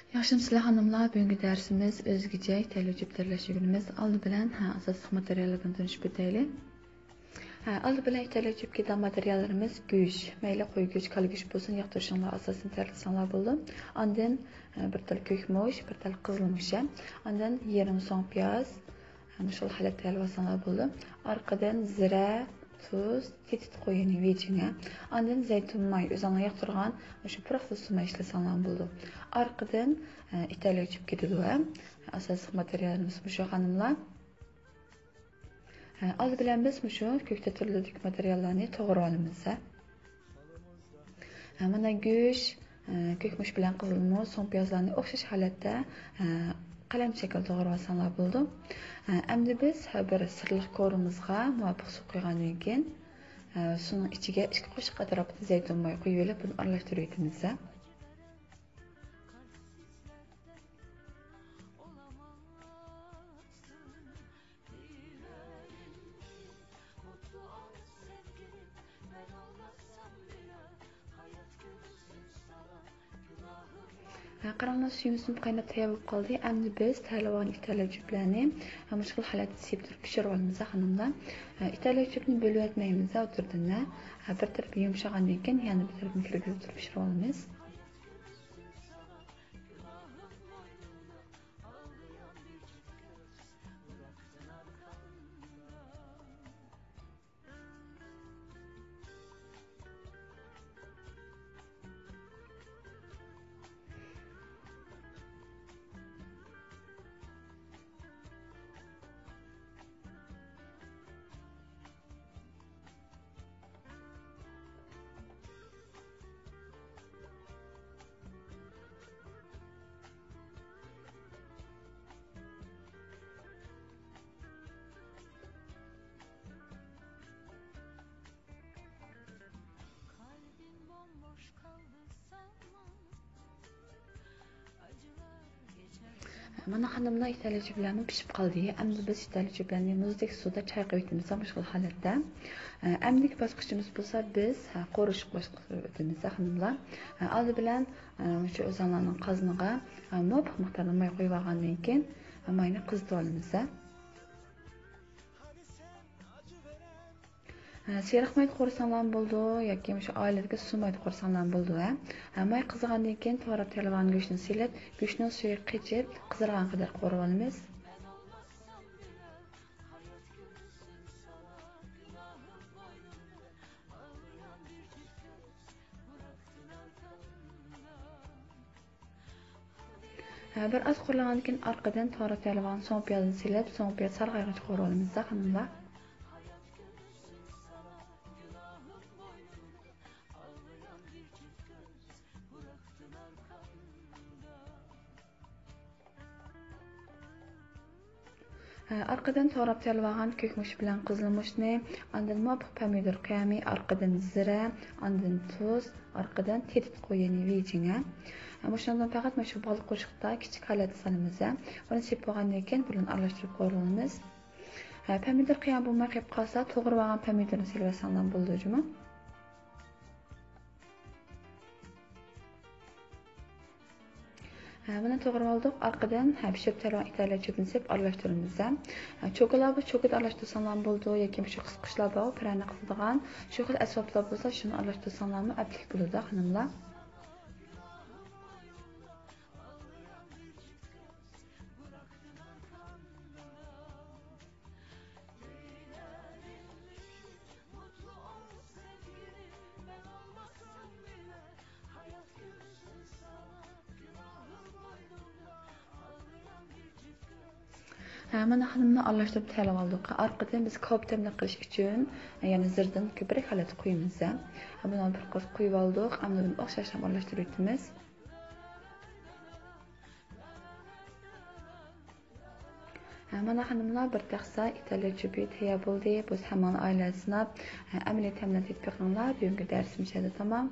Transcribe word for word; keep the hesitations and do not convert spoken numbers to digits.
ياخشىمۇسىلەر خانىملار؟ بۈگۈنكى دەرسىمىز ئۆزگىچە ئىتالىيە چۆپ تەييارلاش ئۆگىنىمىز. ئالدى بىلەن، ھە، ئاساسلىق ماتېرىياللار بىلەن تونۇشۇپ ئۆتەيلى. ھە، ئالدى بىلەن ئىتالىيە چۆپكە كېتىدىغان ماتېرىياللىرىمىز گۆش، مەيلى قوي گۆش، كالا گۆش بولسۇن، ياقتۇرۇشۇڭلار ئاساسىنى تەييارلىساڭلار بولىدۇ. ئاندىن، ھە، بىر تال كۆك مۇچ، بىر تال قىزىل مۇچ، ئاندىن يېرىم سوڭ پىياز، ھە، مۇشۇ خىل ھالەتتە تەييارلىۋالساڭلار بولىدۇ. ئارقىدىن زىرە، تۇز، تېتىتقۇ، يەنى ۋېجىڭە. ئاندىن زەيتۇن ماي، ئۆزۈڭلار ياقتۇرغان مۇشۇ پۇراقسىز سۇ ماي ئىشلىسەڭلار بولىدۇ. ئارقىدىن، ئە، ئىتالىيە چۆپ كېتىدۇ، ھە. ئاساسلىق ماتېرىيالىمىز مۇشۇ خانىملار. ئە، ئالدى بىلەن بىز مۇشۇ كۆكتات تۈرلىرىدىكى ماتېرىياللارنى توغرىۋالىمىز، ھە. ھە، مانا گۆش، ئە، كۆك مۇچ بىلەن قىزىل مۇچ، سوڭ پىيازلارنى ئوخشاش ھالەتتە، ئە، قەلەم شەكلىدە توغرىۋالساڭلار بولىدۇ. ئە، ئەمدى بىز ھە بىر سىرلىق كورىمىزغا مۇۋاپىق سۇ قۇيغاندىن كېيىن، ئە، سۇنىڭ ئىچىگە ئىككى قوشۇق ئەتراپىدا زەيتۇن ماي قۇيۇۋېلىپ، بۇنى ئارىلاشتۇرۇۋېتىمىز. ھە، قاراڭلار، سۈيىمىزمۇ قايناپ تەييار بولۇپ قالدى. ئەمدى بىز تەييارلىۋالغان ئىتالىيە چۆپلەرنى، ھە، مۇشۇ خىل ھالەتتە سېپىپ تۇرۇپ پىشۇرۇۋالىمىز، خانىملار. ھە، ئىتالىيە چۆپنى بۆلۈۋەتمەيمىز ئوتتۇرىدىن. ھە، بىر تەرىپى يۇمشىغاندىن كېيىن يەنە بىر تەرىپىنى كىرگۈزۈپ تۇرۇپ پىشۇرۇۋالىمىز. مانا خانىملار، ئىتالىيە چۆپلەرمۇ پىشىپ قالدى. ئەمدى بىز ئىتالىيە چۆپلەرنى مۇزدەك سۇدا چايقاپ ئۆتىمىز، مۇشۇ خىل ھالەتتە. ئە، ئەمدىكى باسقۇچىمىز بولسا بىز، ھە، قورۇشۇق باسقۇچىغا ئۆتىمىز، خانىملار. ئە، ئالدى بىلەن، ئە، شۇ ئۆزۈڭلارنىڭ قازىنىغا، ئە، مۇۋاپىق مىقداردا ماي قۇيۇپ ئالغاندىن كېيىن، ئە، ماينى قىزىتىپ ئالىمىز. ھە، سېرىق مايدا قورۇساڭلارمۇ بولىدۇ ياكى مۇشۇ ئائىلىدىكى سۇ مايدا قورۇساڭلارمۇ بولىدۇ، ھە. ھە، ماي قىزىغاندىن كېيىن توغراپ تەييارلىغان گۆشنى سېلىپ، گۆشنىڭ سۈيى قېچىپ، قىزارغان قەدەر قورۇۋالىمىز. ھە، بىر ئاز قورۇلغاندىن كېيىن ئارقىدىن توغراپ تەييارلىغان سوڭ پىيازنى سېلىپ، سوڭ پىياز سارغايغۇچە قورۇۋالىمىز، خانىملار. ھە، ئارقىدىن توغراپ تەييارلىۋالغان كۆك مۇچ بىلەن قىزىل مۇچنى، ئاندىن مۇۋاپىق پەمىدۇر قىيامى، ئارقىدىن زىرە، ئاندىن تۇز، ئارقىدىن تېتىتقۇ، يەنى ۋېجىڭە. ھە، مۇشۇنىڭدىن پەقەت مۇشۇ بالىق قوشۇقتا كىچىك ھالەتتە سالىمىز. ھە، بۇنى سېپىپ بولغاندىن كېيىن بۇنى ئارىلاشتۇرۇپ قورۇۋالىمىز. ھە، پەمىدۇر قىيام بولماي قېلىپ قالسا، توغرىۋالغان پەمىدۇرنى سېلىۋەتسەڭلار بولىدۇ جۇمۇ. ھە، مانا توغرىۋالدۇق. ئارقىدىن، ھە، پىشۇرۇپ تەييارلىغان ئىتالىيە چۆپىنى سېلىپ ئارىلاشتۇرىمىز. ھە، چوكىلار بولسا چوكىدا ئارىلاشتۇرساڭلارمۇ بولىدۇ، ياكى مۇشۇ قىسقۇچلار بار، پىرەنە قىسىدىغان، شۇ خىل ئەسۋابلار بولسا شۇنى ئارىلاشتۇرساڭلارمۇ ئەپلىك بولىدۇ، خانىملار. ھە، مانا خانىملار، ئارىلاشتۇرۇپ تەييارلىۋالدۇق. ئارقىدىن بىز كاۋاپ تەملىك قىلىش ئۈچۈن، يەنى زىردىنى كۆپرەك ھالەتتە قۇيىمىز. بۇنى بىر قۇر قۇيۇۋالدۇق. ئەمدى بۇنى ئوخشاشلا ئارىلاشتۇرۇۋېتىمىز. ھە، مانا خانىملار، بىر تەخسە ئىتالىيە چۆپى تەييار بولدى. بۇ ھەممىڭلار ئائىلىدە سىناپ، ھە، ئەمەلىي تەملەپ تېتىپ بېقىڭلار. بۈگۈنكى دەرسىم شۇ يەردە تامام.